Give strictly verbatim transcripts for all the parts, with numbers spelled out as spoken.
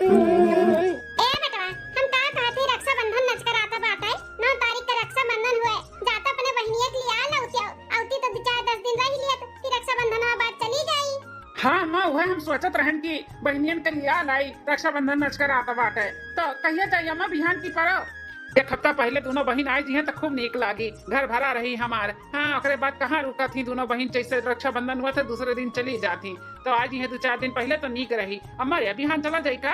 ए बेटवा, हम का कहत ही, रक्षाबंधन नजकर आता बाटे, नौ तारीख के रक्षाबंधन हुए, जाता अपने बहिनिया के लिया लौतिया, अउती तो दो चार दस दिन रह लिया कि रक्षाबंधन बाद चली जाई। हाँ माँ, वह हम सोचत रहन कि बहिनियन के लिया लाई, रक्षाबंधन नजकर आता बाटे, तो कहिया जाई अम्मा, बिहान की परब? एक हफ्ता पहिले दुनो बहिन आइ जिहें त खूब नीक लागी, घर भरा रही हमार। हाँ, ओकरे बाद कहाँ रुकत ही दुनो बहिन, जैसे रक्षाबंधन हुआ त दूसरे दिन चली जात ही, तो आइ जिहें दू चार दिन पहिले तो नीक रही। अम्मा रे, बिहान चला जाई का?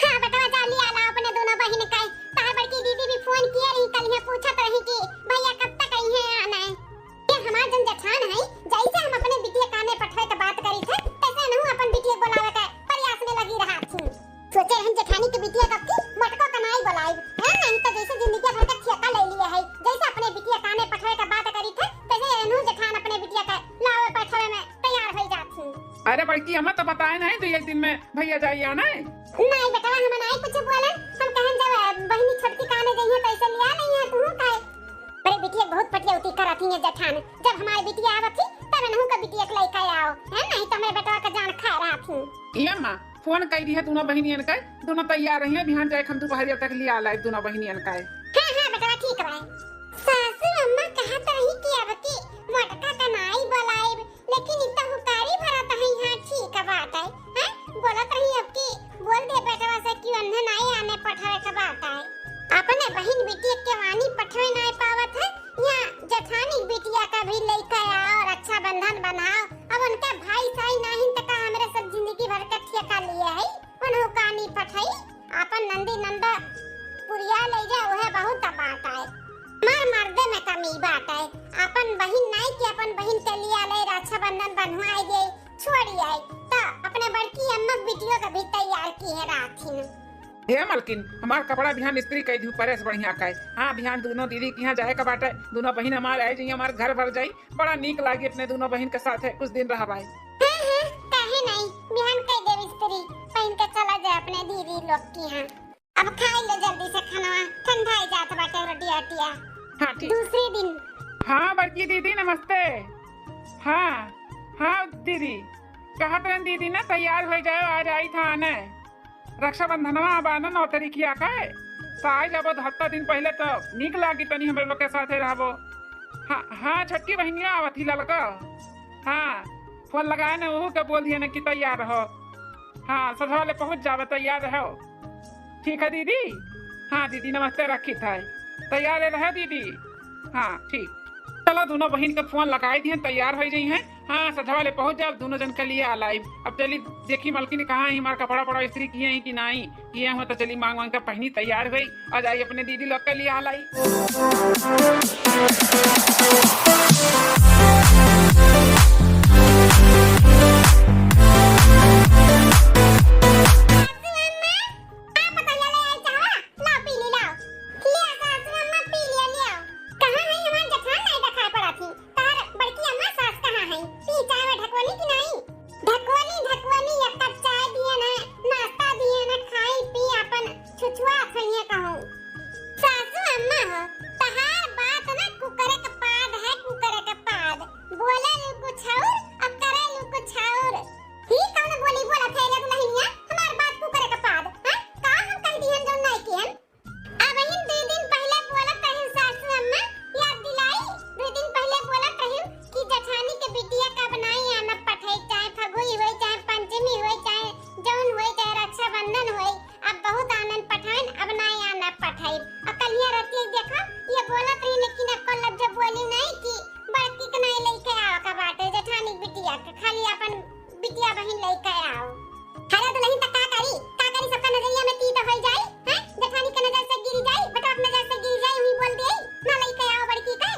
हाँ बेटवा, जा लिया ला अपने दुनो बहिन के। तार बड़की दीदी भी फोन किए रही, कल यहाँ पूछत रही कि भैया कब तक अइहें आने। ये हमार जन जेठान है, जैसे हम अपने बिटिया काने पठवे के बात करी थे, तैसे नहु अपन बिटिया बोलावे के प्रयास में लगी रहा थी। सोचे रहन जेठानी के बिटिया कब की मटको का नाई बोलाइब, है नहीं तो जैसे जिंदगी भर का ठेका ले लिए है, जैसे अपने बिटिया काने पठवे के बात करी थे, तैसे एनहु जेठान अपने बिटिया के लावे पठवे में तैयार हो जात ही। अरे बड़की अम्मा तो बताए नहीं तो एक दिन में भैया जाइया नहीं। नहीं बेटवा, हम नहीं कुछ बोलन, हम कहन जब बहिनी छोटकी काने जइहे तो ऐसे लिया नहीं है तू काहे। अरे बिटिया बहुत पटियौती करत ही है जेठान, जब हमारे बिटिया आवत ही तब एनहु का बिटिया के लइका आओ, है नहीं तो हमारे बेटवा का जान खा रहा थी। ए अम्मा, फोन कई दिहे दुनो बहिनियन के, दुनो तैयार रहिए, बिहान जाए हम दोपहरिया तक लिया लाइब दुनो बहिनियन के। हाँ, हाँ, बेटवा, ठीक बा। सासू अम्मा कहत रही कि अब की मोटका का नाई बोलाइब, लेकिन इ तो हुकारी भरत हई। हाँ, ठीक बात है। हैं? बोलत रही अब की बोल दे बेटवा से कि उन्हें नाई आने पठवे के बात है। अपने बहिन बिटिया के वानी पठवे नाई पावत है, या जेठानी बिटिया का भी लइका आओ, रक्षाबंधन बनाओ। अब उनके भाई साई नाहिन त का हमरे सब जिंदगी भर के ठेका लिए है? उन्हों कानी पठाई, आपन नंदी नंदा पुरिया ले जा, उहे बहुत बात आए। मार मर्दे में कमी बात आए, आपन बहिन नाई कि आपन बहिन के लिया ले रक्षाबंधन बंधवाई दे, छोड़ी आई। त अपने बड़की अम्मा बिटियो के भी तैयार की है राखी न। हे मलकिन, हमार कपड़ा बिहान इस्त्री कई दिहु, प्रेस बढ़िया कई। हाँ, बिहान दुनो दीदी के यहाँ जाए का बाटे, दुनो बहिन हमार आए जाई, हमार घर भर जाई, बड़ा नीक लागी अपने दुनो बहिन के साथे कुछ दिन रहबाई। हाँ, हाँ, काहे नहीं, बिहान कई देब इस्त्री, पहिन के चला जाए अपने दीदी लोग के यहाँ। अब खाई ले जल्दी से खाना, ठंडाई जात बाटे रोटिया ओटिया। हाँ, ठीक। दूसरे दिन। हाँ, बड़की दीदी नमस्ते। हाँ, हाँ दीदी, कहत रहन दीदी ना तैयार हो जाए, आज आई था आने। रक्षाबंधनवा अब आना नौ तारीखिया का है, तो आई जाबो हफ्ता दिन पहिले तो नीक लागी, तनी हमरे लोग के साथे रहबो। हाँ, हाँ, छोटकी बहिनिया आवत ही ललका। हाँ, फोन लगाए ना, ओहू के बोल दिए ना कि तैयार रहो। हाँ, सधवा ले पहुँच जाबे, तैयार रहो। ठीक है दीदी। हाँ दीदी, नमस्ते, रखी था, तैयार रहे दीदी। हाँ, ठीक। चलो, दुनो बहिन के फोन लगाई दिए, तैयार हो जाई हैं। हाँ, सधवा ले पहुँच जाओ, दुनो जन के लिए आ लाइब। अब चली देखी मलकिन कहाँ है, हमार कपड़ा पड़ा इस्त्री किए हैं कि नहीं किए हुए, तो चली मांग मांग के पहनी तैयार हुई, आ जाई अपने दीदी लोग के लिए आ लाई। सासू अम्मा, आप बताइए ले आई चाहवा? लाओ पी ली, लाओ। लिया सासू अम्मा, पी लिया, लिया। कहाँ है हमार जेठान, नहीं दिखाई पड़ा थी। तार बड़की अम्मा सास कहाँ है? पी चाय में ढकवनी कि नहीं? ढकवनी, ढकवनी, एक कप चाय दिए ना, नाश्ता दिए ना, खाई पी अपन छुछुआ खइए कहूँ। सासू अम्मा हो, तहार बात ना कुकरे के पाद है, कुकरे के पाद। बोले लू कुछ और, अब करे लू कुछ और। ही कौन बोली बोलत है रे दुल्हनिया? हमार बात कुकरे के पाद, हैं? का हम कह दिहन जौन नहीं किहन? अब इन दो दिन पहिले बोलत रही सासू अम्मा, याद दिलाई, दो दिन पहिले बोलत रही कि जेठानी के बिटिया का बनाई आना पठाई, चाहे फगुई होई, चाहे पंचमी होई, चाहे जौन होई, चाहे रक्षाबंधन होई, अब बहुत आनन पठाइन, अब नाई आना पठाई। आ कलिया रतिया देखा, ये बोलत रही, लेकिन अब कल अब जब बोली नहीं कि बड़की के नाई लेके आवे का बाटे, जेठानी बिटिया के, खाली अपन बिटिया बहिन लेके आओ। हेलो दुल्हन, त का करी, का करी, सबका नजरिया में तीत होई जाई, हैं? जेठानी के नजर से गिरी जाई, बेटा के नजर से गिरी जाई, उही बोल दे, ना लेके आओ बड़की के।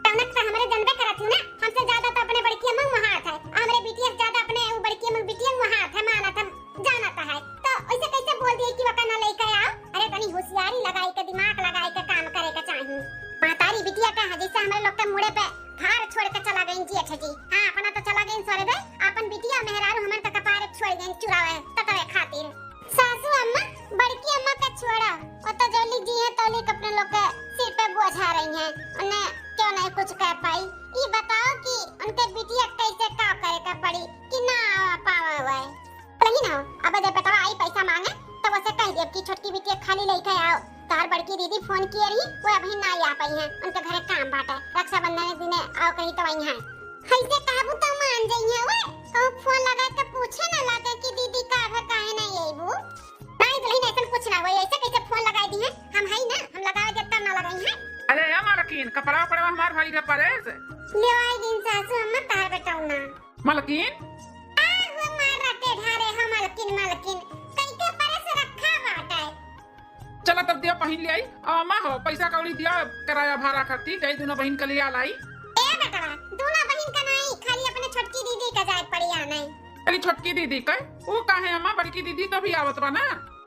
रौनक तो हमरे जनबे करत हूँ ना, हमसे ज्यादा तो अपने बड़की अम्मा वहाँ है, हमरे बिटिया से ज्यादा अपने वो बड़की अम्मा बिटिया वहाँ है, मानत हम जानत है, तो ऐसे कैसे बोल दिए कि वका ना लेके आओ? अरे तनी होशियारी लगाई के, दिमाग लगाई के काम करे के चाही। महतारी बिटिया का है, जैसे हमरे लोग के मुड़े पे भार छोड़ के चला गई जेठ जी। हाँ, अपना तो चला गई स्वर्ग, अपन बिटिया मेहरारू हमन का कपारे छोड़ गई चुरावे ततवे खातिर। सासू अम्मा, बड़की अम्मा का छोड़ा, वो तो जौली जी हैं तौली के अपने लोग के सिर पे बोझा रही हैं, उन्हें क्यों नहीं कुछ कह पाई। ये बताओ कि उनके बिटिया कैसे का करे का पड़ी कि ना आ पावे हुए। नहीं ना हो, अब जब बेटवा आई पैसा मांगे, तब से कहि देब कि छोटकी बिटिया खाली लइके आओ, तोहार बड़की दीदी फोन किए रही, वो अबहीं नाहीं आ पाई हैं, उनके घरे काम बाटे, रक्षाबंधन के दिने आओ कही तो आई हैं। ऐसे कहबू तो मान जइहें, वो कहूँ फोन लगाइके पूछे ना लागे कि दीदी का भा काहे नाहीं अइबू। नाहीं दुलहिन, ऐसन कुछ ना होई, ऐसे कैसे फोन लगाइ दिहें, हम हई ना, हम लगावे देब तब ना लगाई हैं। अरे ए मलकिन, कपड़ा उपड़ा हमार भाई रे परेस। ले आई दिन सासू अम्मा तोहार बेटौना। मलकिन? आ, वो मार रटे ढारे हो मलकिन, मलकिन। कई के परेस रखा बाटे। चला तब दिया पहिन ले आई। आ, अम्मा हो, पैसा कौड़ी दिया किराया भाड़ा खातिर, जाई दुनो बहिन के लिया लाई। ए बेटवा, दुनो बहिन का नाहीं, खाली अपने छोटकी दीदी का जाए पड़ी आने। अरे छोटकी दीदी का? वो काहे अम्मा, बड़की दीदी तो भी आवत बा ना।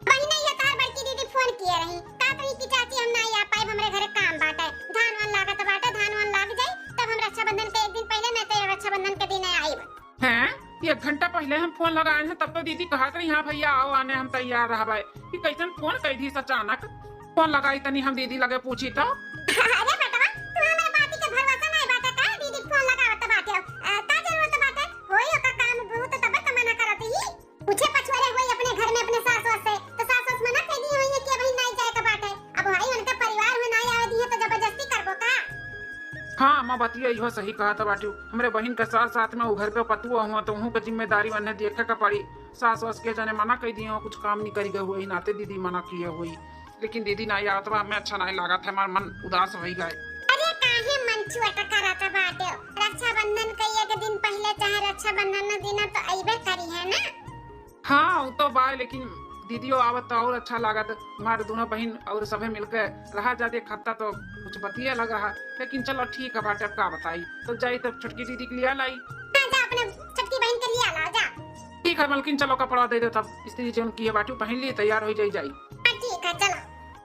वही नहीं है, तार बड़की दीदी फोन किए रही, कहत रही कि चाची हम नाहीं आ पाइब, हमरे घरे काम बाटे, धान वान लागत बाटे, धान वान लाग जाई, तब हम रक्षाबंधन के एक दिन पहिले, नाहीं तो रक्षाबंधन के दिन आइब। हैं? एक घंटा पहिले हम फोन लगाए हैं, तब तो दीदी कहत रही, "हाँ भैया आओ आने, हम तैयार रहबे।" कि कैसन फोन कइ दी अचानक? फोन लगाई तनी हम दीदी लगे पूछी तो। अरे बेटवा, तू हमरे बाती के भरोसा नाहीं बाटे का? दीदी फोन लगावत बाटे, अ, का जरूरत बाटे? होई ओकर काम बहुत, तब तो मना करत ही। पूछे पछुआरे होई अपने घर में अपने सास वास से, तो सास वास मना कइ दी होई कि अबहीं नाहीं जाए के बाटे। अब भाई उनका परिवार में नाहीं आवे दिहे तो जबरदस्ती करबो का? हाँ अम्मा, बतिया इहो सही कहत बाटू। हमरे बहिन के साथ साथ में उ घर पे पतुआ हुआ तो उहू के जिम्मेदारी उन्हें देखे के पड़ी। सास वास के जाने मना कइ दिए हो, कुछ काम निकरि गए हुए, नाते दीदी मना किए हुई। लेकिन दीदी नाहीं आवत बा, हमें अच्छा नाहीं लागत है, हमार मन उदास होइ गए। अरे काहे मन चुअट करत बाटे? रक्षाबंधन के एक दिन पहिले चाहे रक्षाबंधन के दिन तो अइबे करी है ना। हाँ, उ तो बा, लेकिन दीदियो आवत तो और अच्छा लागत। हमार दुनो बहिन और सभे मिलके रहा जात एक हफ्ता तो कुछ बतिया लगा है। लेकिन चलो ठीक है बाटे, अब का बताई। तो जाई तब छोटकी दीदी के लिया लाई। हाँ, जा अपने छोटकी बहिन के लिया ला, जा। ठीक है मलकिन, चलो कपड़ा दे दे तब, इस्त्री जौन किए बाटू पहिन ली, तैयार होइ जाई, जाई। हाँ, ठीक है, चलो।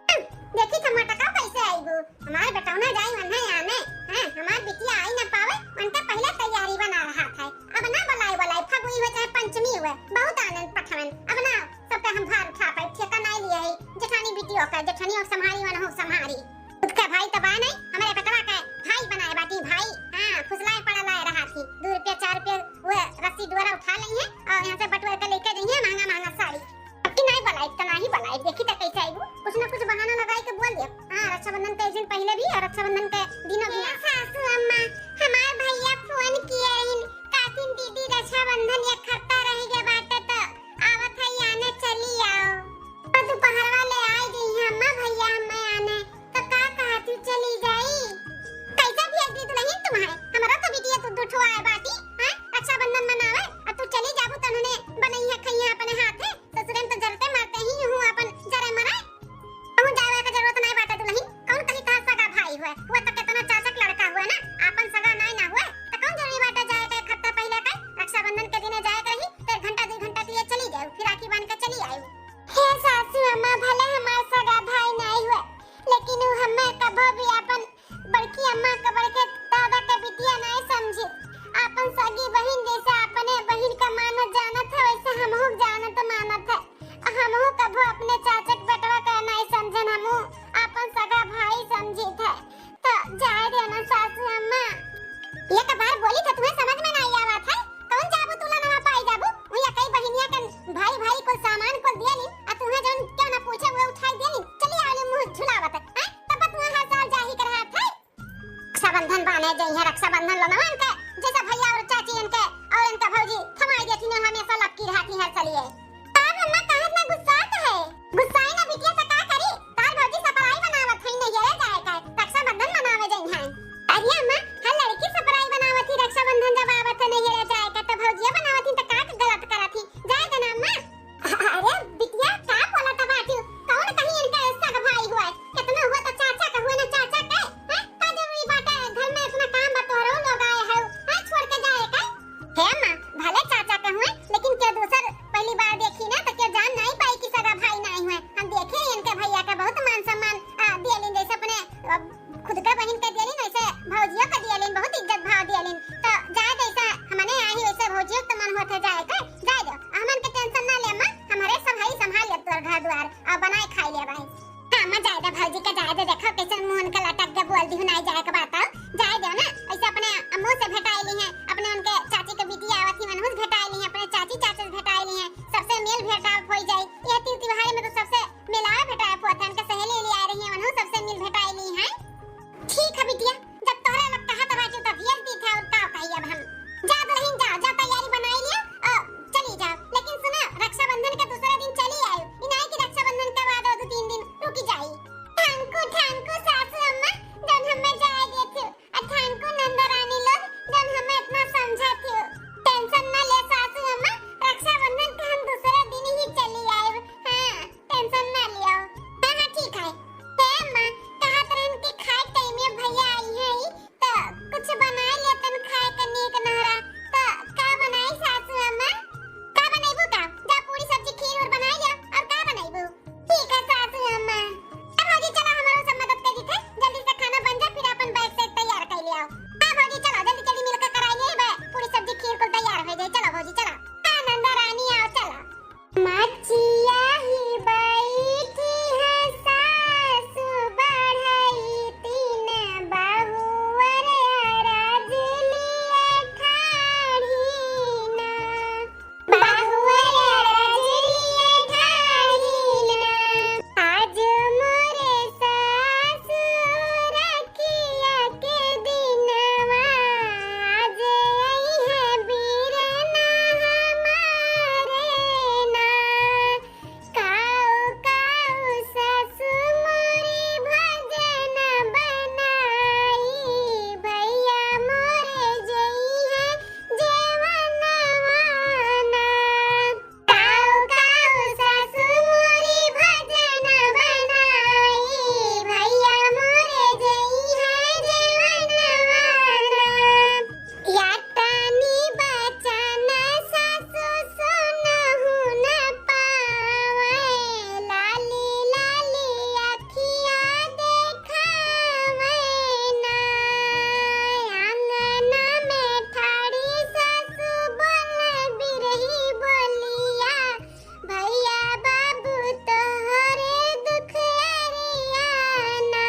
हम्म, देखी तो मोटका कैसे आइबू। हमार बेटौना जाई वन्हे आने, हैं, हमार बिटिया आई ना पावे, उनके पहिले तैयारी बना रहा था। अब ना बुलाई, बुलाई, फगुई हुए चाहे पंचमी हुए, बहुत आनंद पठवन। अब ना सबका हम भार उठा पाई, ठेका नाहीं लिए है, जेठानी बिटियों का, जेठानी और संभारी, वनहु संभारी। खुद का भाई तो बा नाहीं, हमरे बेटवा का भाई बनाए बाटी, भाई। हाँ, फुसलाए पड़लाए रहा थी, दो रुपया, चार रुपया वो रस्सी द्वारा उठा लेइहें और यहाँ से बटुआ के लेके जइहें महंगा महंगा साड़ी। अब की नाहीं बुलाइब, तो नाहीं बुलाइब, देखी तो कैसे आइबू, कुछ ना कुछ बहाना लगाई के बोल दिया। हाँ, रक्षाबंधन के एक दिन पहिले भी और रक्षाबंधन के दिनों भी ना। सासू अम्मा, हमार भैया फोन किए रहिन, कहतिन दीदी रक्षाबंधन एक हफ्ता रहि गए बाटे तो आवत है आने, चली आओ। तो दोपहरवा ले आई गई है अम्मा, भैया हमें आने, तो का कहत हूँ चली जाई? कैसा भेज दी दुलहिन तुम्हारे? हमरा तो बिटिया तू दुठो आए बाटी, हैं? रक्षाबंधन मनावे, अब तू चली जाबू तो उन्होंने बनई है खइया अपने हाथे। ससुरे में तो जरते मरते ही हूँ अपन जरे मरे। कहूँ जाए का जरूरत नाहीं बाटे दुलहिन, कौन कहीं तहार सगा भाई हुए, हुआ तो कितना चाचा के लड़का हुए ना, आपन सगा नाहीं ना हुए, तो कौन जरूरी बाटे जाए के एक हफ्ता पहिले के? रक्षाबंधन के दिने जाए के रही, तो एक घंटा दो घंटा के लिए चली जाए, फिर राखी बांध के चली आई। हे सासू अम्मा, भले हमार सगा भाई नाहीं हुए, लेकिन उ हमें कभो भी आपन बड़की अम्मा के, बड़के दादा के बिटिया नाहीं समझी। आपन सगी बहिन जैसे अपने बहिन का मानत जानत है, वैसे हमहू जानत मानत है। हमहू कभो अपने चाचा के बेटवा का नाहीं समझन, हमहू आपन सगा भाई समझित है। तो जाए दे ना सासू अम्मा। एक बार बोली तो तुम्हें समझ में नाहीं आवत है, कौन जाबू तुला नवा पाई जाबू? वही कई बहिनिया के भारी भारी कुल सामान कुल दिया ली, आ तुम्हें जौन क्यों ना पूछे वो उठाई दिया ली। चली आवली मुँह झुलावत, हैं? तब तुम्हें हर साल जाही कर हाथ है। रक्षाबंधन बाने जइहे, रक्षाबंधन लोनवा इनके जैसा भैया और चाची इनके और इनका भौजी थमाई देती ने हमेशा लपकी रहती हर सलिए। का मम्मा काहे इतना गुस्सात है? गुस्साई ना बिटिया, तो का करी? तार भौजी सपराई बनावत है, नैहरे जाए का, रक्षाबंधन मनावे जइहे। अरे अम्मा, हर लड़की सपराई बनावत ही, रक्षाबंधन जब आवत है नैहरे जाए का, तो भौजिया बनावत ही, तो का गलत करत ही? जाए देना अम्मा। अरे बिटिया, का बोलत बाटू? कौन कहीं इनका सग भाई हुआ है? कितना हुआ तो चाचा का हुआ ना, चाचा के, हैं? का जरूरी बाटे घर में इतना काम बा, तोहरो लोग आए हो, हैं? छोड़ के जाए का? हे अम्मा, भले चाचा के हुए, लेकिन क्या दूसर पहली बार देखी ना, तो क्या जान नाहीं पाई कि सगा भाई नाहीं हुए? हम देखे इनके भैया का बहुत मान सम्मान, आ, दियलिन, जैसे अपने, आ, खुद का बहिन के दियलिन, वैसे भौजियों का दियलिन, बहुत इज्जत भाव दियलिन। तो जाए जैसा हमने आई, वैसे भौजियों के तो मन होते जाए के, जाए दो, हमन के tension ना ले अम्मा, हमारे सब हई संभाल ले तोर घर द्वार और बनाए खाई ले भाई। हाँ, अम्मा, जाए दे भौजी के, जाए दे, देखो कैसे मुंह उनका लटक के बोल दी हूँ, नाहीं जाए के बात हो, जाए दो ना। ऐसे अपने अम्मू से भेटाई ली हैं, अपने उनके चाची के बिटिया आवत ही, मनहू से भेटाई ली हैं, अपने चाची चाचा से भेटाई ली हैं, सबसे मेल भेटाव हो जाई। ये तीज त्योहार में तो सब चिया ही बैठी है सासु बढ़ई तीन बहुअर अरज लिए ठाढ़ी ना। बहुअर अरज लिए ठाढ़ी ना। आज मोरे सासु रखिया के दिनवा, आज अइहे बीरना हमारे ना। काऊ काऊ सासु मोरी भजन बनाई, भैया मोरे जइहे जेवनवा ना। काऊ काऊ सासु मोरी भजन बनाई, भैया मोरे जइहे जेवनवा ना। यातनी बचन सासु सुनहु न पावै, लाली लाली अखिया देखावै ना। आंगन में ठाढ़ी सासु बोले बिरही बोलिया, भैया बाबू तोहरे दुख अरियाना।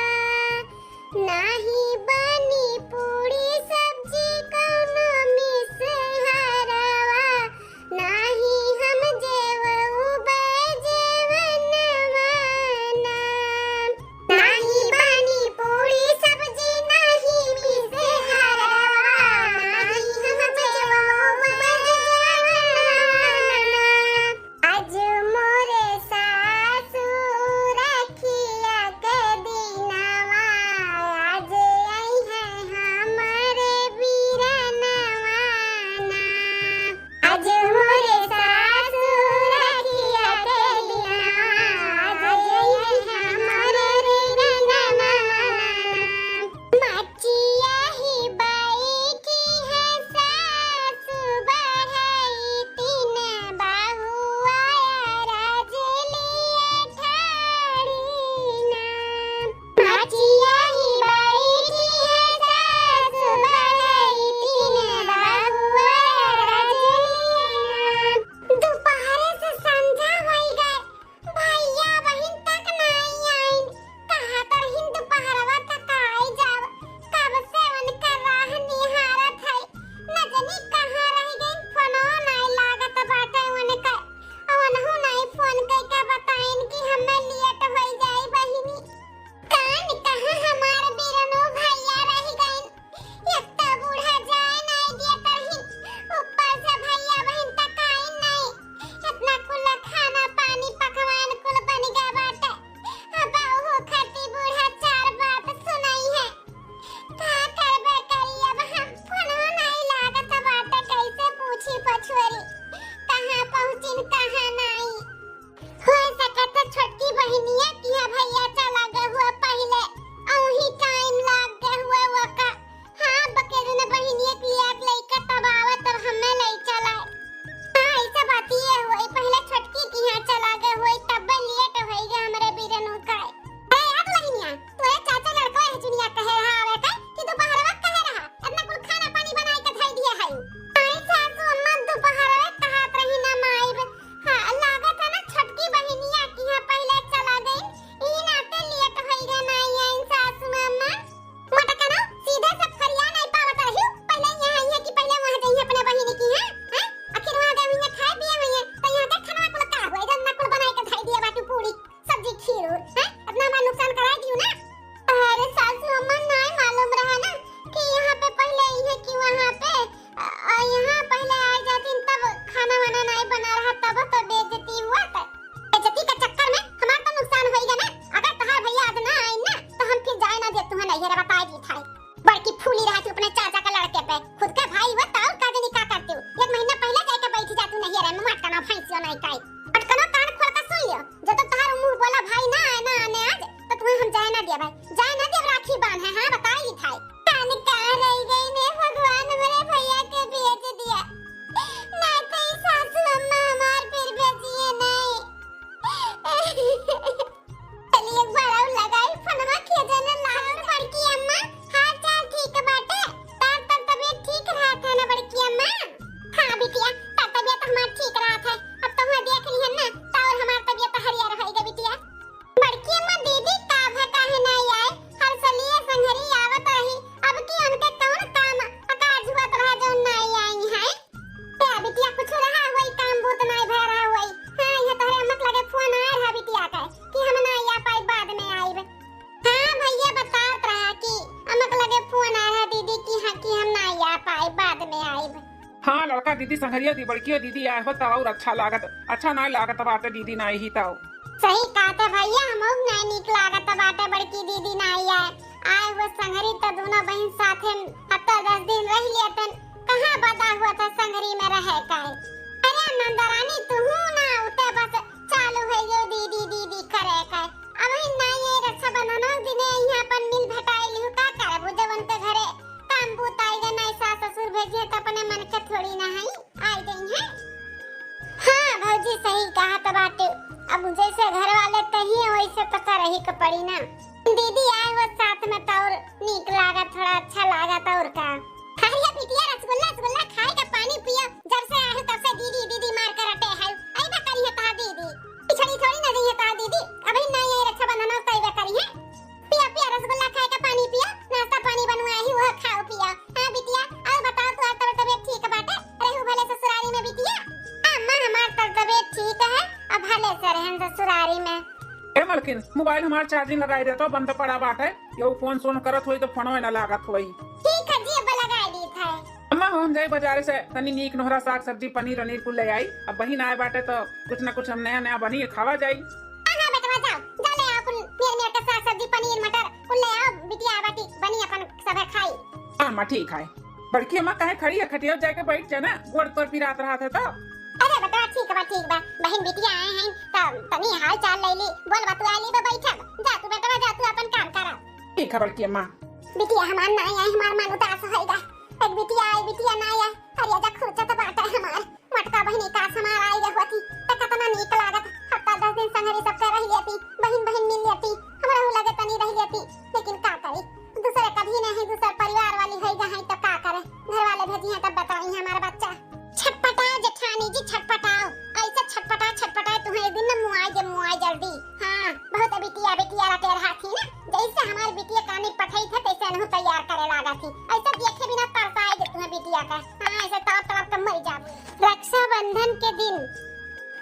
नाही बनी पूड़ी सब्जी कौनो मिसहरवा, नाही हम जेवउबे जेवनवा ना। नाही बनी पूड़ी सब्जी, नाही मिसहरवा, नाही हम जेवउबे जेवनवा ना। आज मोरे सासु रखिया के दिनवा, आज अइहे हमरे बीरनवा ना। आज मोरे सासु रखिया के दिनवा, आज अइहे हमरे बीरनवा ना। मचिया ही बैठी है सासु बढ़ई तीन बहुआ अरज लिए ठाढ़ी ना। मचिया ही बैठी है सासु बढ़ई तीन बहुआ अरज लिए ना। दोपहरे से संझा होई गए, भैया बहिन तक नाई आइन। कहा तो रहिन दुपहरवा तक आई जाब, कब से उनकर राह निहारत है। न जानी कहाँ रहि गइन, फोनो नाई लागत बाटे उनकर। उनहु नाई फोन कइके बताइन कि हमें लेट होई जाई बहिनी। कान कहाँ हमार बीरनो भैया रहि गइन। एक तो बूढ़ा जाए नाई दिया तरही, ऊपर से भैया बहिन तक आइन नाई। इतना कुल खाना पानी पकवान कुल बनि गए बाटे। अब ओहू खाती बूढ़ा चार बात सुनाई है। का करबे करी अब हम, फोनो नाई लागत बाटे, कैसे पूछी पछुअरी कहाँ पहुँचिन कहाँ नाई। हो सकत है छोटकी बहिनिया किहाँ भैया चला गए हुआ पहिले, औही टाइम लाग गए हुआ ओका। हाँ, बकेरन बहिनिया के लिया के लइका तब आवा, तब हमें लइ चला। हाँ, ऐसा बात ये हुई, पहिले छोटकी किहाँ चला गए हुई, तब लेट होई गए हमरे बीरन का। ए, अब बहिनिया, तोरे चाचा लड़का है जुनिया कहे रहा आवे का कि दोपहरवा कहे रहा, इतना कुल खाना पानी बनाई के धई दिया है। अरे सासू अम्मा, दोपहरवा कहत रही ना माई बे, हाँ, लागत है ना छोटकी बहिनिया किहाँ पहिले चला गई, ई नाते लेट होई गए ना आई सासू अम्मा। मटकनो, सीधे से फरिया नहीं पावत रही, पहिले यहाँ आई है कि पहिले वहाँ जाइए अपने बहिनी किहाँ, हैं? आखिर वहाँ गए हुई हैं, खाए पिए हुई हैं, तो यहाँ के खाना कुल का हुआ, इधर ना कुल बनाई के धई दिया बाटू पूरी, सब्जी, खीर, हैं? इतना हमारा नुकसान कराई दियो ना। अरे सासू अम्मा, नहीं मालूम रहा ना कि यहाँ पे पहिले आई है कि वहाँ पे अ, अ, यहाँ पहिले आए जातीन तब खाना वाना नाई बना रहा, तब तो बेइज्जती हुआ त। बेइज्जती के चक्कर में हमार तो नुकसान होई गया ना। अगर तोहार भैया आज ना आइन ना, तो हम फिर जाए ना दे तुहन नैहर, बताए दी थाई। बड़की फूली रहा तू अपने चाचा के लड़के पे। खुद के भाई हुआ तो और का जानी का करती हूँ। एक महीना पहिले जाके बैठी जा तू नैहर में, मटकना भैंसियो नहीं काई। मटकनो कान खोल के सुन लियो। जब तक तोहार मुंह बोला भाई ना आए, ना आने आज, तो तुम्हें हम जाए ना दिया भाई। जाए ना दिया, राखी बांध है, हाँ, बताए दी थाई। कान कहाँ रह गई ने भगवान, मेरे भैया के भेज दिया, ना तो ई सासू अम्मा हमार फिर भेजिए नहीं। चलिए, एक बार और लगाई फोनवा, के जने लागल। बड़की अम्मा, हाल चाल ठीक बाटे? तार, तार तबीयत ठीक रहत है ना बड़की अम्मा? हाँ बिटिया, तार तबीयत हमार ठीक रहत है। अब तो हुआ देख लिहन ना, दीदी संघरिया दी, बड़कियो दीदी आए हो त और अच्छा लागत, अच्छा नाहीं लागत बाटे दीदी नाहीं ही त। सही कहते भैया, हमहू के नाहीं नीक लागत बाटे बड़की दीदी नाहीं आए। आए हो संघरी त दोनों बहिन साथे हफ्ता दस दिन रह लेतन, कहाँ बदा हुआ था संघरी में रहे का है। अरे नंदरानी तुहू ना उते बस चालू है यो दीदी दीदी करे का है। अब ही नाहीं ये रक्षाबंधन दिने यहाँ अपन मिल भेटाई लिहू का करबू जवन के घरे काम बूत आइगा नाहीं सास ससुर भेजे त अपने मन के थोड़ी ना है। आई गई है। हाँ भौजी सही कहत बाटे, अब जैसे घर वाले कहिए वैसे तो करही के पड़ी ना। दीदी आए हो साथ में तो और नीक लागत, थोड़ा अच्छा लागत और का। अरे बिटिया रसगुल्ला रसगुल्ला खाए का पानी पियो, जब से आए हो तब से दीदी दीदी मार कर रटे है। अइबे करी है तहार दीदी, पिछड़ी थोड़ी ना जइहे तहार दीदी, अभी नाहीं है रक्षाबंधन तो अइबे करी है। पिया पिया रसगुल्ला खाए का पानी पिया, नाश्ता पानी बनवाए ही वह खाओ पिया। हाँ बिटिया, और बताओ तोहार तब तबियत ठीक बाटे? रहू भले ससुरारी में बिटिया? अम्मा हमार तब तबियत ठीक है, अब भले से रहन ससुरारी में। ए मलकिन, मोबाइल हमार चार्जिंग लगाई दे तो बंद पड़ा बाटे, यो फोन सोन करत होई तो फोनवे ना लागत होई। ठीक है जी, अब लगाई दी था। अम्मा हम जाई बाजारे से तनी नीक नोहरा साग सब्जी पनीर वनीर कुल ले आई, अब बहिन आए बाटे तो कुछ ना कुछ हम नया नया बनी खावा जाई। हाँ, हाँ, बेटवा, जाओ, जा ले आओ कुल मेर, मेर के साग सब्जी, पनीर, मटर, कुल ले आओ, बिटिया बाटी बनी अपन सभे खाई। हाँ, अम्मा, ठीक है। बड़की अम्मा काहे खड़ी है? खटिया जाके बैठ जा ना, गोड़ तोर पिरात रहत है तो। अरे बेटवा, ठीक बा, ठीक बा, बहिन बिटिया आए हैं, तो तनी हाल चाल ले ली, बोल बतुआ ली, बा बैठब। जा तू बेटवा, जा तू अपन काम करा। ठीक है बड़की अम्मा। बिटिया हमार ना आई, हमार मन उदास होइगा। एक बिटिया आई, बिटिया ना आई, अरे जा खुरचत बाटे हमार। मोटका बहिनी का समार आई गए होती, त कतना नीक लागत। हफ्ता दस दिन संगरी सबके रह लेती, बहिन बहिन मिल लेती, हमरा हूँ लगे तनी रह लेती। लेकिन का करी, दूसरे कभी नहीं, दूसर परिवार वाली है जहाँ तो का करे, घर वाले भेजी हैं तब बताई हमारा बच्चा। छटपटाओ जेठानी जी, छटपटाओ, ऐसे छटपटाओ, छटपटाओ, तुम्हें एक दिन न मुआई दे, मुआई जल्दी। हाँ, बहुत बिटिया, बिटिया रटे रहा थी ना, जैसे हमारी बिटिया कानी पठाई थे, तैसे अनहु तैयार करे लागा थी। ऐसे देखे बिना तरसाए दे तुम्हें बिटिया का। हाँ, ऐसे तड़प तड़प के मर जाबू। रक्षाबंधन के दिन।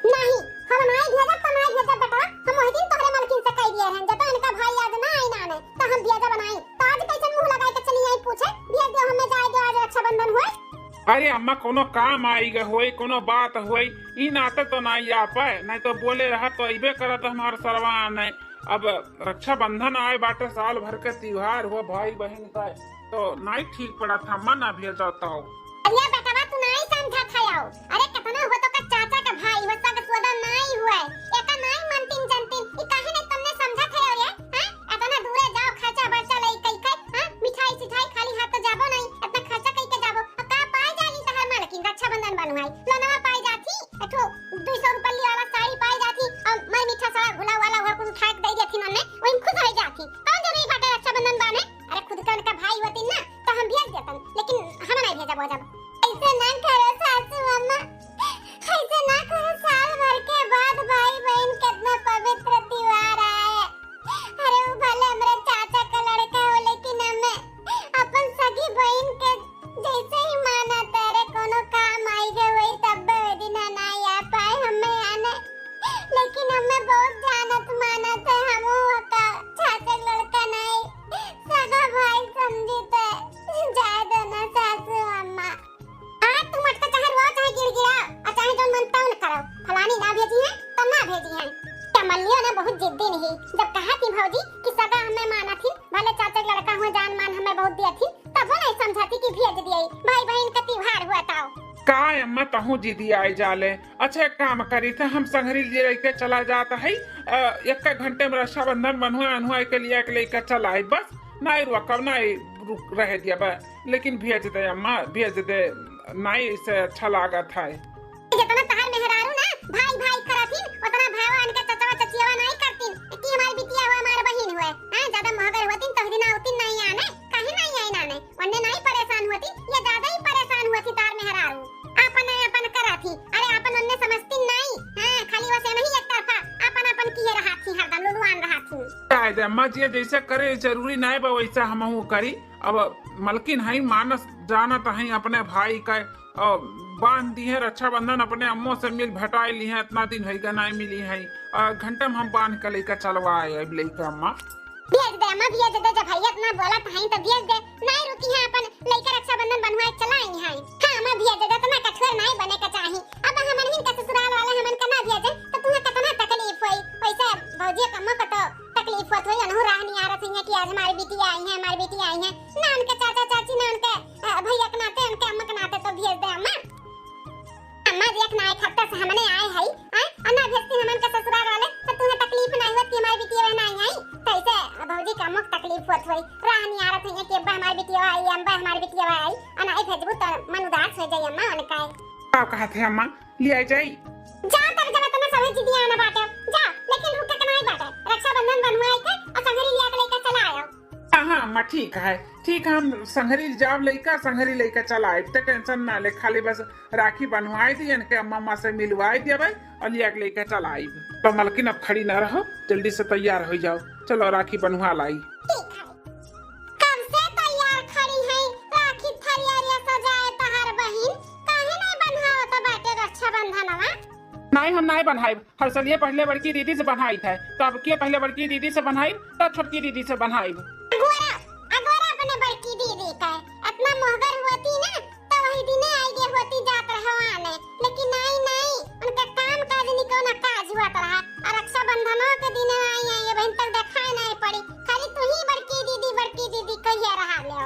नहीं, हम नाई भेजब तो नाई भेजब बेटा, हम वही दिन तोहरे मलकिन से कह दिए रहन, जब इनका भाई आज ना आई ना आने, तो हम भेजब नाई। तो आज कैसे मुंह लगाए के चली आई पूछे, भेज दो हमें जाए दो, आज रक्षाबंधन हुए। अरे अम्मा, कोनो काम आई गए होई, कोनो बात होई, ई नाते तो नाई आ पाए, नहीं तो बोले रहा तो अइबे करत हमार सरवान है। अब रक्षाबंधन आए बाटे, साल भर के त्योहार हुआ, भाई बहिन का, तो नाई ठीक पड़ा था, अम्मा ना भेजो तो। अरे बेटवा, तू नाई समझत है आओ। अरे कितना हो तो का चाचा का भाई हो, सग सोदा नाई हुआ है। एका नाई मनतीन जनतीन, ई काहे नहीं तुमने समझत है रे? हैं? इतना दूरे जाओ, खर्चा बर्चा लई कई के, हैं? मिठाई सिठाई खाली हाथ तो जाबो नहीं, इतना खर्चा कई के जाबो। आ का पाए जाली तहार मालकिन रक्षाबंधन बनुआई? लोनवा पाए जाती, एक ठो दुई सौ रुपया वाला साड़ी पाए जाती, और मर मीठा सारा घुला वाला हुआ कुछ उठा के दे देती नन्ने, वही खुश हो जाती। कौन जरूरी बाटे रक्षाबंधन बाने? अरे खुद का उनका भाई होती ना, तो हम भेज देतन, लेकिन हम नहीं भेजब, हो जब। ऐसे ना करो सासू अम्मा, ऐसे ना करो, साल भर के बाद भाई बहन कितना पवित्र त्योहार आए। अरे वो भले हमरे चाचा का लड़का हो, लेकिन हमें अपन सगी बहन के जैसे ही मानत है, अरे कोनो काम आई गए वही तब वही दिन ना आ पाए हमें आने, लेकिन हमें बहुत जानत मानत है, हम का चाचा का लड़का नहीं, सगा भाई समझित है, जाए दो ना सासू अम्मा। हाँ, तू मटका चाहे रो, चाहे गिड़गिड़ा, और चाहे जौन मन तौन करो, फलानी ना भेजी है, तो ना भेजी है। क्या मल्लियो ना बहुत जिद्दी नहीं, जब कहा थी भौजी कि सगा हमें माना थी, भले चाचा के लड़का हुए जान मान हमें बहुत दिया थी, तब वो नहीं समझा थी कि भेज दिए, भाई बहन का त्योहार हुआ था। का अम्मा तहूँ जिद्दी आई जाले? अच्छा एक काम करी थे, हम संघरी ले लेके चला जाता है, अ, एक घंटे में रक्षाबंधन बनुआ अनुआ के लिए लेके चला आई, बस नहीं रुकब, नहीं रुक रहे दिया बस। लेकिन भेज दे अम्मा, भेज दे, नाई से अच्छा लागत है। जितना तहार मेहरारू ना भाई भाई करथिन, उतना भाईवा इनके चचवा चचियवा नाई करथिन कि हमारी बिटिया हुआ, हमार बहिन हुए, हाँ, ज्यादा महगर होतिन तो दिन आवतिन नहीं आने, कहीं नहीं आई नाने, वन्ने नहीं परेशान होती, ये ज्यादा ही परेशान होती तार मेहरारू। आपन अपन करथिन, अरे आपन उन्ने समझती नहीं, हाँ, खाली वसे नहीं एक तरफा, आपन अपन किए रहा थी, हरदम लुलुआन रहा थी। काहे दे अम्मा जी, जैसे करे जरूरी नहीं बा वैसा हमहू करी। अब मलकिन है, मानस जानत है अपने भाई का, और बांध दी है रक्षाबंधन, अपने अम्मो से मिल भेटाई ली है, इतना दिन है नहीं मिली है, और घंटे में हम बांध के लेकर चलवा आए अब लेकर अम्मा। भेज दे अम्मा भेज दे, जब भैया इतना बोलत हैं तो भेज दे। नाहीं रुकी हैं, अपन लइका रक्षाबंधन बन्हवाए चला आई हैं। हाँ अम्मा भेज दे, इतना कठोर नाहीं बने का चाही। अब हमन हिन का ससुराल वाले हमन का ना भेजे तो तुहें कितना तकलीफ होई। वैसे भौजी के अम्मा का तो तकलीफ होत होई, उनहु राह निहारत होइहैं कि आज हमारी बिटिया आई है, हमारी बिटिया आई है। ना उनके चाचा चाची, ना उनके, अ, भैया के नाते, उनके अम्मा के नाते तो भेज दे अम्मा। अम्मा देख ना, एक हफ्ता से हमने आए हई, हैं? और ना भेजती हमन के ससुराल वाले, तो तुहें तकलीफ नाहीं होत कि हमारी बिटिया बहन आई हई। तो ऐसे भौजी के अम्मा के तकलीफ होत होई, राह निहारत होइहैं कि अब्बा हमारी बिटिया आई, अब्बा हमारी बिटिया आई, और नाहीं भेजबू तो मन उदास हो जाई अम्मा उनका। का कहत है अम्मा, लिया जाई? जा तब जब इतना समझ जिदिया आना बाटे, जा, लेकिन रुके के नाहीं बाटे, रक्षाबंधन बन्हवाए के और संगरी लिया के लेके चला आयो। हाँ, हाँ, अम्मा, ठीक है, ठीक है, हम संगरी जाब लइका, संगरी लइका चला आइब, तो tension ना ले, खाली बस राखी बन्हवाए दी, इनके अम्मा अम्मा से मिलवाए देबे और लिया के लइका चला आइब। तो मलकिन अब खड़ी ना रहो, जल्दी से तैयार हो जाओ, चलो राखी बन्हवा लाई। ठीक है, कब से तैयार खड़ी है, राखी थरिया सजाए तहार बहिन, काहे नहीं बन्हावत बाटे रक्षाबंधनवा? नाहीं, हम नाहीं बन्हाइब। हर सलिए पहले बड़की दीदी से बन्हाइत है, तो अब के पहले बड़की दीदी से बन्हाइब, तब छोटकी दीदी से बन्हाइब। अगोरा, अगोरा अपने बड़की दीदी का, इतना मोहगर होती ना, तो वही दिने आई गे होती जात रहवाने, लेकिन नाहीं, नाहीं, उनका काम काज निको ना काज हुआ रहा, और रक्षाबंधनों के दिने आई, आई, बहन तक देखाए नाहीं पड़ी, खाली तू ही बड़की दीदी, बड़की दीदी कहिया रहा ले।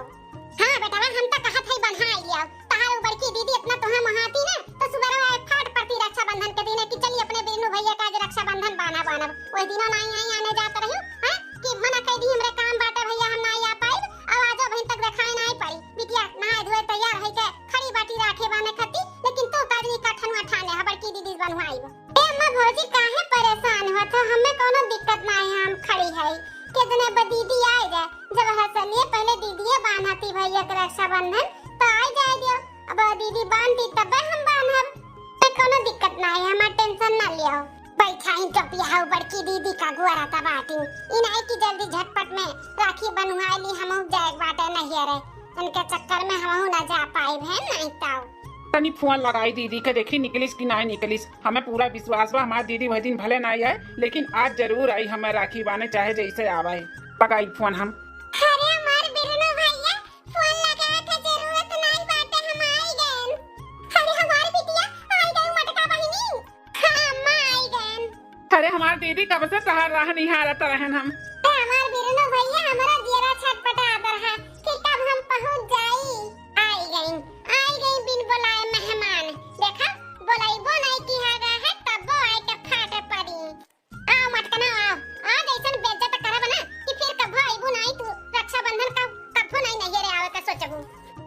हाँ बेटवा, हम तो कहत हई बन्हाई लियाओ। तहार उ बड़की दीदी इतना तोहा मोहाती ना, तो सुबह में फाट पड़ती रक्षाबंधन के दिन कि चली अपने बिरनू भैया का आज रक्षाबंधन बान्हा बान्हब। वही दिनों नाई आई आने जात रही, हाँ? कि मना कह दी हमरे काम बाटे भैया, हम नाई आ पाई। अब आजो बहन तक देखाए नाई पड़ी। बिटिया नहाए धोए तैयार होई के खड़ी बाटी राखे बान्हे खाती, लेकिन तू काजनी का ठनुआ ठाने ह बड़की दीदी बन्हवाई। ए अम्मा भौजी काहे परेशान होत हो? हमें कोनो दिक्कत नाई है, हम खड़ी है। कितने ब दीदी आए जाए, जब हर सलिए पहले दीदिए बान्हती भैया के रक्षाबंधन, तो आए जाए दियो। अब दीदी बांध दी तबे हम बान्हब। तो कोनो दिक्कत ना है, हमार tension ना लियो। बैठा ही टोपिया हऊ बड़की दीदी का गुआरा तबाटी। इनाई की जल्दी झटपट में राखी बन्हवाए ली, हमहू जाए बाटे नैहरे। इनके चक्कर में हमहू ना जा पाइब है, नहीं तो। तनी फोन लगाई दीदी के, देखी निकलिस कि नाई निकलिस। हमें पूरा विश्वास बा हमार दीदी वह दिन भले नाई आए, लेकिन आज जरूर आई, हमें राखी बान्हे चाहे जैसे आवे। लगाई फोन हम। अरे हमार बिरनू भैया, फोन लगाए के जरूरत नाई बाटे, हम आई गएन। अरे हमार बिटिया, आई गए मटका बहिनी। हाँ अम्मा, आई गएन। अरे हमार दीदी, कब से तहार राह निहारत रहन हम। अरे हमार बिरनू भैया, हमरा जियरा छटपटात रहा कि कब हम पहुँच जाई। आई गएन, आई गएन बिन बोलाए मेहमान। देखा, बोलाइबो नाई किहा गा है, तब्बो आए के फाटे पड़ी। आओ मटकना आओ, आज ऐसन बेइज्जत करब ना कि फिर कभो अइबू नाई तू। रक्षाबंधन का कभो नाई नैहरे आवे का सोचबू।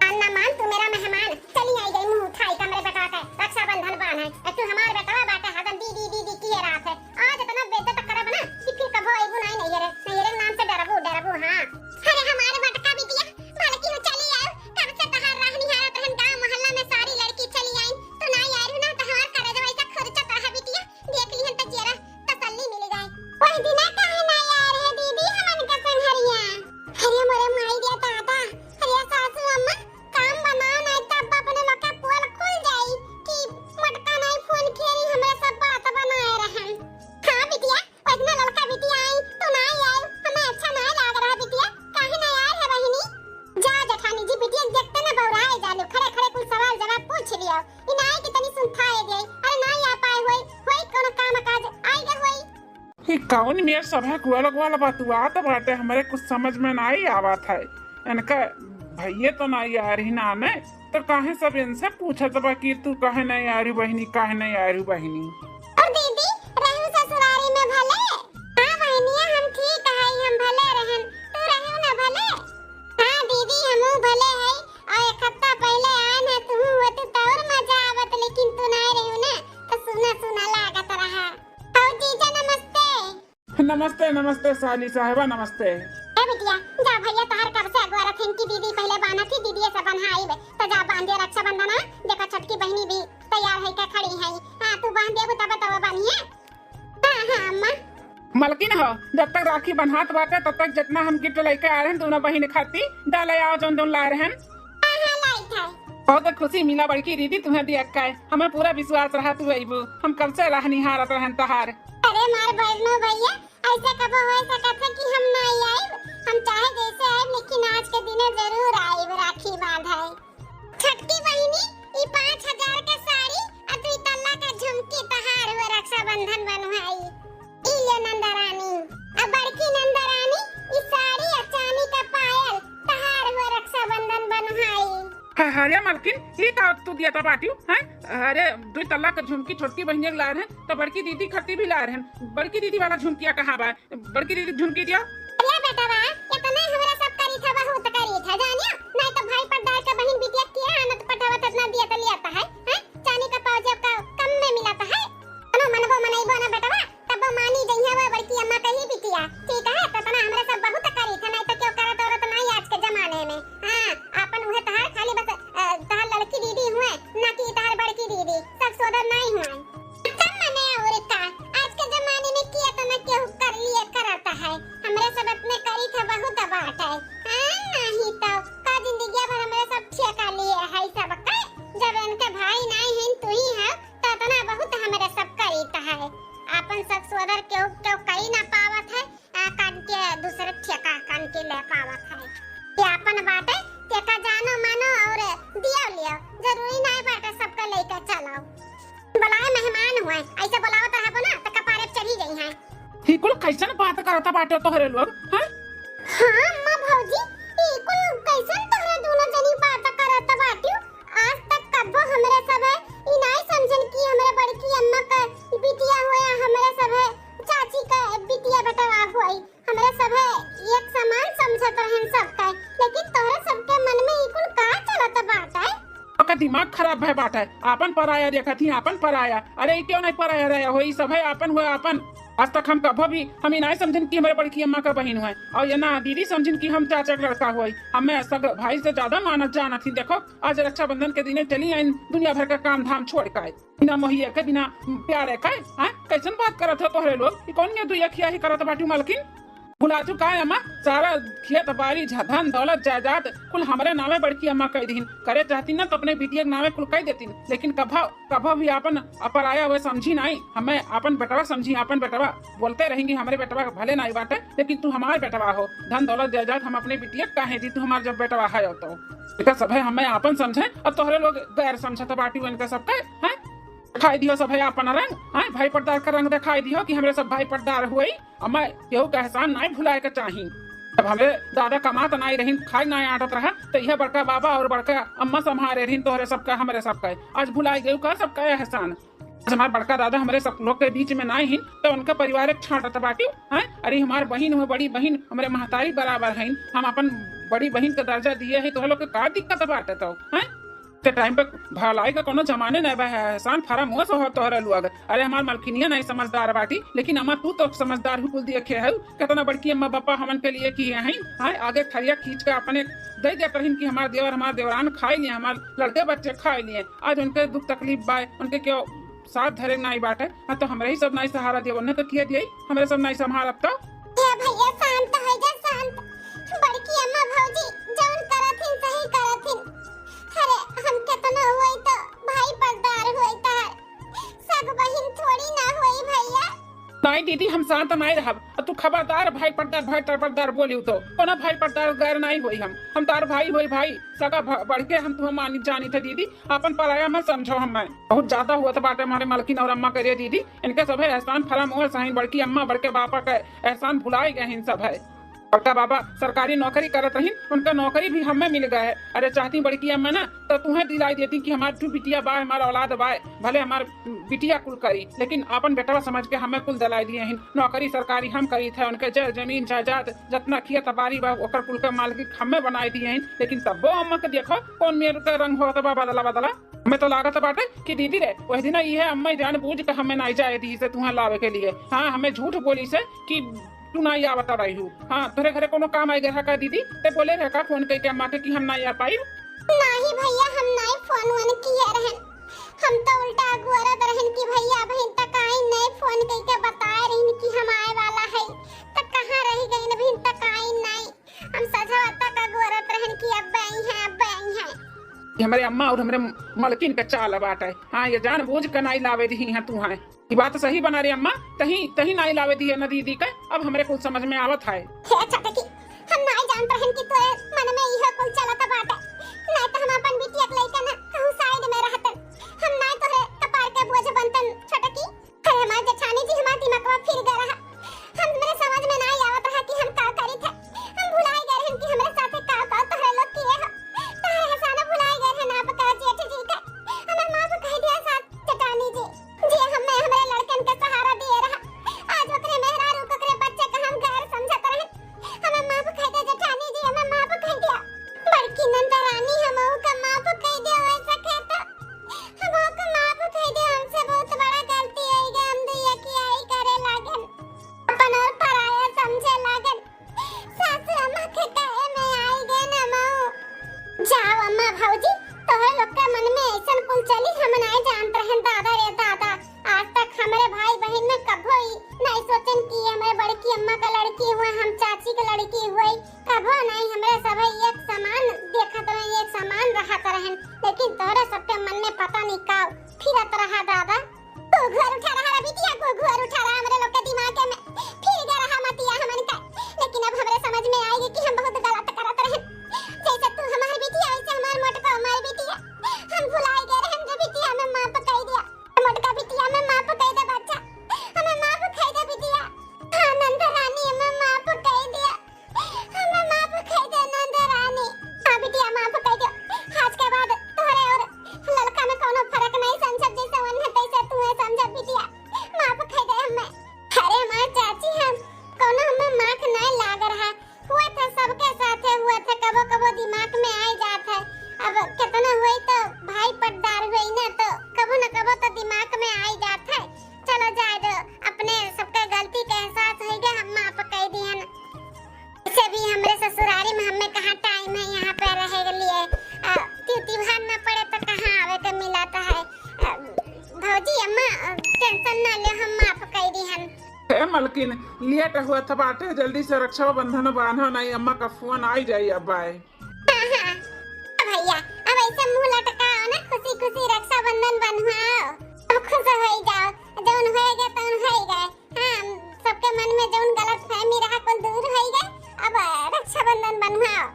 मान ना मान तू मेरा मेहमान, चली आई गई मुंह उठाई का मेरे बेटवा के रक्षाबंधन बान्हे। ए तू हमार बेटवा बाटे, हरदम दीदी दीदी किए रात है। आज इतना बेइज्जत करब ना कि फिर कभो अइबू नाई नैहरे। नैहरे के नाम से डरबू, डरबू, हाँ। अरे हमार मटका बिटिया, भलकी हो चली आओ, कब से तहार राह निहारत रहन, गाँव मोहल्ला में सारी लड़की चली आई, तू नाई आई ना, तो हमार करेजवा ऐसा खुरचत रहा बिटिया। देख लिहन त जियरा तसल्ली मिल जाए। वही दिना काहे ना आए रहे दीदी हमन का संघरिया? अरे मोरे माई रे दादा, अरे सासू अम्मा, काम बनाओ नहीं तब अपने लोग का पोल खुल जाई कि मटका नहीं फोन खेरी हमरा सब बात बनाए रहन। हाँ बिटिया, इतना लड़का बिटिया आई, तू ना आई, हमें अच्छा ना लाग रहा बिटिया, काहे ना आए है बहिनी? जा जेठानी जी, बिटिया देखते ना बौराए जालू, खड़े खड़े कुल सवाल जवाब पूछ लियो। ई नाई के तनी सुनथाए दे। अरे नाई आ पाए होई, होई कोनो काम काज, आई गे होई। ई कौन मेर सभा ग्वाला ग्वाला बतुआत बाटे, हमरे कुछ समझ में नाई आवत है। इनका भैये तो नाई आ रही ना ने, तो काहे सब इनसे पूछत बा कि तू काहे नाई आ रही बहिनी, काहे नाई आ रही बहिनी? और दीदी, रहू ससुरारी में भले? हाँ बहिनिया, हम ठीक है, हम भले रहन, तू रहू ना भले? हाँ दीदी, हमहू भले है, और एक हफ्ता पहले आन है, तू होती तो और मजा आवत, लेकिन तू ना रहू ना, तो सुना सुना लागत रहा। और जीजा नमस्ते। नमस्ते, नमस्ते साली साहबा, नमस्ते। ए बिटिया, जा भैया तोहार कब से अगुआ रथिन कि दीदी पहले बान्हा थी, दीदी से बन्हाई बे, तो जा बांध दे रक्षाबंधन, हाँ? देखो छोटकी बहिनी भी तैयार है के खड़ी है, हाँ तू बांध देबू तब तो बनिए। हाँ, हाँ, अम्मा। मलकिन हो, जब तक राखी बन्हात बाटे, तब तक जितना हम gift लेके आ रहन, दोनों बहिन खाती, डाले आओ जौन जौन लाए रहन। हाँ, हाँ, लाइत है। बहुत खुशी मिला बड़की दीदी तुम्हें देख के, हमें पूरा विश्वास रहा तू अइबू, हम कब से राह निहारत रहन तहार। अरे मार बड़नू भैया, ऐसे कबो हो सकत है कि हम ना आइब, हम चाहे जैसे आइब, लेकिन आज के दिने जरूर आइब राखी बांधे। छोटकी बहिनी, ई पाँच हजार के साड़ी आ दुई तल्ला का झुमकी तहार हुए रक्षाबंधन बन्हाई। ई ले नंदरानी, आ बड़की नंदरानी, ई साड़ी आ चांदी का पायल तहार हुए रक्षाबंधन बन्हाई। ह-, अरे मलकिन, ई का तू दिया था बाटियो, हैं? अरे, दुई तल्ला का झुमकी छोटकी बहिनी के लाए रहन, तो बड़की दीदी खती भी लाए रहन। बड़की दीदी वाला झुमकिया कहाँ बा? बड़की दीदी झुमकी दिया। अरे बेटवा, इतना हमरा सब करी था, बहुत करी था, जानियो? नहीं तो भाई पटदार के बहिन बिटिया किया आनत पटावत इतना दिया तो लिया था है, हैं? चांदी का पाउच का कम में मिला था है। अनो मनबो मनइबो ना बेटवा, तब मानी जइहे वो बड़की अम्मा कही बिटिया, ठीक है? तो इतना हमरा सब बहुत करी था, नहीं तो क्यों करत औरत नहीं आज के जमाने में। हाँ, आपन उहे तहार खाली बस, अ, तहार लड़की दीदी हुए, ना कि तहार बड़की दीदी, सब सोदर नहीं हुए। तब मने और का, आज के जमाने में किया तो ना केहू कर लिए करत है, हमरे सब इतने करी था बहुत बात है। हाँ, नहीं तो का जिंदगी भर हमरे सब ठेका लिए है सब का, जब इनके भाई नहीं हैं तू ही है, तो इतना बहुत हमरे सब करी था है। आपन सब सोदर केहू, केहू करी ना पावत है, आ, कान के दूसरे ठेका कान के ले पावत है। ये आपन बाटे, तेका जानो मानो और दियो लियो, जरूरी नहीं बाटे सबके लेके चलो। बुलाए मेहमान हुए, ऐसे बुलावत रहबो ना तो कपारे पे चढ़ी गई हैं। ही कुल कैसन बात करत बाटे तोहरे लोग, हैं? हाँ अम्मा भौजी, ई कुल कैसन तोहरे दोनों जनी बात करत बाटियो? आज तक कब्बो हमरे सब है, ई नाई समझन कि हमरे बड़की अम्मा का बिटिया हुए, हमरे सब है चाची का बिटिया बेटवा हुई। हमरे सब है एक समान समझत रहन सबका, लेकिन तोहरे सबके मन में ई कुल का चलत बाटे? ओकर दिमाग खराब भय बाटे, आपन पराया देखत ही, आपन पराया। अरे ई क्यों नहीं पराया रहे हो, ई सब है आपन हुए आपन। आज तक हम कभो भी हम ई नाई समझन कि हमरे बड़की अम्मा का बहिन हुए, और ये ना दीदी समझन कि हम चाचा का लड़का हुए। हमें सग भाई से ज्यादा मानत जानत ही। देखो आज रक्षाबंधन के दिने चली आइन दुनिया भर का काम धाम छोड़ के आए। बिना मोहिया के, बिना प्यारे के, हाँ? कैसन बात करत हो तोहरे लोग? ई कौन ये दुई अखिया ही करत बाटू मलकिन? भुलाचू का अम्मा? सारा खेत बाड़ी, झ-, धन दौलत जायदाद कुल हमरे नामे बड़की अम्मा कह दीन। करे चाहती ना तो अपने बिटिया के नामे कुल कह देती, लेकिन कभो, कभो भी आपन अपराया हुए समझी नहीं। हमें आपन बेटवा समझी, आपन बेटवा। बोलते रहेंगी हमरे बेटवा भले नहीं बाटे, लेकिन तू हमार बेटवा हो। धन दौलत जायदाद हम अपने बिटिया काहे दी, तू हमार जब बेटवा है तो। इनका सब है हमें आपन समझे, अब तोहरे लोग गैर समझत बाटी हो इनका सबका, हैं? दिखाई दियो सब है आपन रंग, हैं? भाई पटदार का रंग दिखाई दियो कि हमरे सब भाई पटदार हुई। अम्मा केहू का एहसान नाई भुलाए के चाही। जब हमरे दादा कमात नाई रहिन, खाए नाई आटत रहा, तो यह बड़का बाबा और बड़का अम्मा संभारे रहिन तोहरे सबका, हमरे सबका। आज भुलाए गयू का सबका एहसान? आज हमार बड़का दादा हमरे सब लोग के बीच में नाई हिन, तो उनका परिवार एक छांटत बाटी, हैं? अरे हमार बहिन हुए, बड़ी बहिन हमरे महतारी बराबर हइन, हम अपन बड़ी बहिन का दर्जा दिए है, तोहरे लोग के का दिक्कत बाटे तो, हैं? के टाइम पे भलाई का कोनो जमाने नहीं बा, एहसान फरामोश हो तोहरे लोग। अरे हमार मलकिनिया नहीं समझदार बाटी, लेकिन अम्मा तू तो समझदार हु, कुल देखे है, कितना बड़की अम्मा बापा हमन के लिए किए हैं। हाँ, आगे थरिया खींच के अपने दे देत रहिन कि हमार देवर, हमार देवरान खाए लिए, हमार लड़के बच्चे खाए लिए। आज उनके दुख तकलीफ बा, उनके क्यों साथ धरे नाई बाटे। हाँ, तो हमरे ही सब नाई सहारा दिए, उन्हें तो किए दिए, हमरे सब नाई संभाल अब तो। हे भैया, शांत हो जा, शांत। बड़की अम्मा भौजी जौन करत हिन, सही करत हिन। अरे, हम केतना हुई तो भाई पटदार हुई तहार, सग बहिन थोड़ी ना हुई भैया। नहीं दीदी, हम शांत नहीं रहब। और तू खबरदार भाई पटदार, भाई पटदार बोली तो, कोनो भाई पटदार गैर नहीं हुई हम। हम तार भाई हुई भाई, सगा भ-, बढ़ के हम तुम्हें मानी जानी थे दीदी। आपन पराया मत समझो हमें। बहुत ज्यादा हुआ था बाटे हमारे मलकिन और अम्मा करे दीदी। इनके सभे एहसान फरामोश हैं, बड़की अम्मा, बड़के बापा के एहसान भुलाए गए हैं सब है। बड़का बाबा सरकारी नौकरी करत रहिन, उनका नौकरी भी हमें मिल गए है। अरे चाहती बड़की अम्मा ना, तो तुम्हें दिलाई देती कि हमार ठू बिटिया बा, हमार औलाद बा, भले हमार बिटिया कुल करी, लेकिन आपन बेटवा समझ के हमें कुल दिलाई दिए हैं। नौकरी सरकारी हम करी थे, उनके जर जमीन जायदाद, जितना खेत बाड़ी बा, ओकर कुल के मालिक हमें बनाए दिए हैं, लेकिन तब्बो अम्मा के देखो कौन मेर के रंग होत बा, बदला बदला। हमें तो लागत बाटे कि दीदी रे, वह दिन इहे अम्मा जान बूझ के हमें नाई जाए दी से तुहां लावे के लिए। हाँ, हमें झूठ बोली से कि तू नाई आवत रही हूँ। हाँ, तोरे घरे कोनो काम आई गया का दीदी? ते बोले रहे का फोन करके अम्मा के कि हम नाई आ पाई? नहीं भैया, हम नाई फोन वोन किए रहन, हम तो उल्टा अगुअरत रहन कि भैया अबहिन तक आई नहीं, फोन करके बताए रहन कि हम आए वाला है, तो कहाँ रह गई, अबहिन तक आई नहीं। हम सझवा तक अगोरत रहन कि अब्बे आई हैं, अब्बे आई हैं। ये हमरे अम्मा और हमरे मलकिन का चाल बाटे। हाँ, ये जानबूझ के नाई लावे दिही हैं तू हैं। ई बात सही बना रे अम्मा, तही, तही नाई लावे दिहे न दीदी के, अब हमरे कुल समझ में आवत है। हे छोटकी, हम नाई जानत रहन कि तोरे मन में इहो कुल चलत बाटे। नाई तो हम अपन बिटिया के लइके न कहूँ side में रहतन। हम नाई तोरे कपार के बोझ बनतन छोटकी। अरे हमार जेठानी जी, हमार दिमागवा फिर गए रहा। हमरे समझ में नाई आवत रहा कि हम का करी थे। हम भुलाई गए रहन कि हमरे साथे का का तोहरे लोग किए हो। तोहरे हसाना भुलाई गए रहन आपका जेठ जी के। हमें माफ कह दिया साथ जेठानी जी। जी, हमें हमरे लड़कन के सहारा दिए रहा। आज ओकरे मेहरारू, ओकरे बच्चे का हम गैर समझत रहन। हमें माफ कह दे जेठानी जी, हमें माफ कह दिया। बड़की नंदरानी, हमहू का माफ कह दे, वैसा कहता। हमहू का माफ कह दे, हमसे बहुत बड़ा गलती होई गए, हम दुइया की आई करे लागन, अपन और पराया समझे लागन। सासू अम्मा के कहे में आई गए न हमहू। जाओ अम्मा भौजी, तोहरे लोग के मन में ऐसन कुल चली, हम नाई जानत रहन दादा रे दादा। आज तक हमरे भाई बहिन में कभो ई नाई सोचन कि हमरे बड़की अम्मा का लड़की हुए, हम चाची के लड़की हुए। कभो नाई, हमरे सभे एक समान देखत रहे, एक समान रहत रहन, लेकिन तोहरे सबके मन में पता नहीं का फिरत रहा दादा। घुघुअर उठा रहा रे बिटिया, घुघुअर उठा रहा हमरे लोग के दिमाग में, फिर गए रहा मतिया हमन का। लेकिन अब हमरे समझ में आएगी कि हम बहुत गलत करत रहन। जैसे तू हमार बिटिया, वैसे हमार मोटका हमार बिटिया। हम भुलाई गए रहन रे बिटिया, हमें माफ कह दिया। मोटका बिटिया, हमें माफ कह दे बच्चा, हमें माफ कह दे बिटिया। हाँ नंद रानी, हमें माफ कह दिया। हमें माफ कह दे नंद रानी। हाँ बिटिया, माफ कह दे। आज के बाद तोहरे और ललका में कोनो फर्क नहीं समझब, जैसे उन्हें तैसे तू है समझब बिटिया। माफ कह दे हमें। अरे हमार चाची, हम कोनो हमें माख नहीं लाग रहा। हुआ था सबके साथे हुआ था, कबो कबो दिमाग में आई जात है। अब कितना हुई तो भाई पटदार हुई ना, तो कबो न कबो तो दिमाग में आई जात है। चलो जाए दो, अपने सबके गलती के एहसास होई गए, हम माफ कह दिहन। वैसे भी हमरे ससुरारी में हमें कहाँ time है यहाँ पे रहे के लिए। आ, त्यों त्योहार न पड़े तो कहाँ आवे के मिलत है। आ, भौजी अम्मा, आ, tension ना ले, हम माफ कह दिहन। हे मलकिन, late हुआ था बाटे, जल्दी से रक्षाबंधन बांधो, नहीं अम्मा का फोन आई जाई अब। बाय। हाँ, हाँ। भैया, अब ऐसे मुंह लटकाओ ना, खुशी खुशी रक्षाबंधन बंधवाओ, अब खुश हो जाओ। जौन होए गए तौन होए गए। हाँ, सबके मन में जौन गलत फहमी रहा, कुल दूर होई गए। अब रक्षाबंधन बंधवाओ।